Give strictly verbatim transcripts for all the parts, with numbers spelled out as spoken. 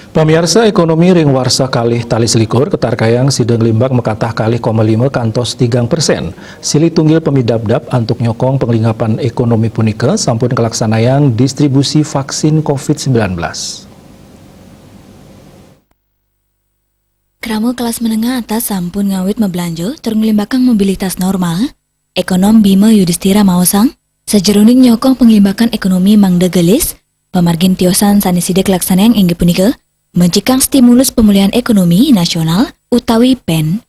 Pamiarsa, ekonomi ring warsa kalih tali selikur katarkayang sida nglimbak makatah kalih koma lima kantos tigang persen. Silih tunggil pamidabdab antuk nyokong panglinggapan ekonomi punika sampun kalaksanayang distribusi vaksin covid sembilan belas. Krama kelas menengah atas sampun ngawit mablanja tur nglimbakang mobilitas normal, Ekonom Bima Yudhistira maosang, sajeroning nyokong panglimbakan ekonomi mangda gelis, pamargin tiosan sane sida kalaksanayang inggih punika, mejikang stimulus pemulihan ekonomi nasional utawi pen.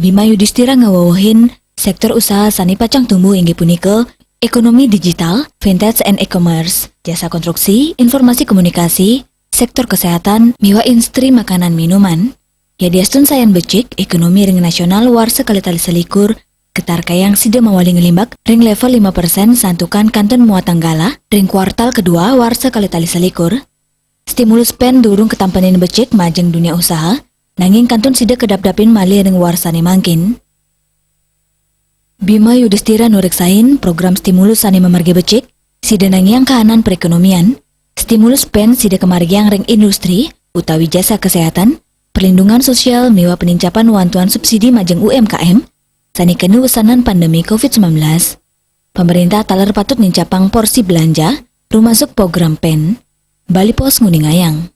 Bima Yudhistira ngawewehin sektor usaha sane pacang tumbuh inggih punika ekonomi digital, fintech and e-commerce, jasa konstruksi, informasi komunikasi, sektor kesehatan, miwah industri makanan minuman. Yadiastun sayan becik, ekonomi ring nasional warsa kalih tali selikur katarkayang sida mawali nglimbak ring level lima persen santukan kantun muatang galah ring kuartal kedua warsa kalih tali selikur. Stimulus pen durung katampanin becik majeng dunia usaha, nanging kantun sida kadapdapin malih ring warsane mangkin. Bima Yudhistira nureksain program stimulus sane mamargi becik, sida nangiang kahanan perekonomian. Stimulus pen sida kamargiang ring industri utawi jasa kesehatan, perlindungan sosial miwah penincapan wantuan subsidi majeng U M K M, sane kena wesanan pandemi covid sembilan belas. Pemerintah taler patut nincapang porsi belanja, rumasuk program pen. Bali Post nguningayang.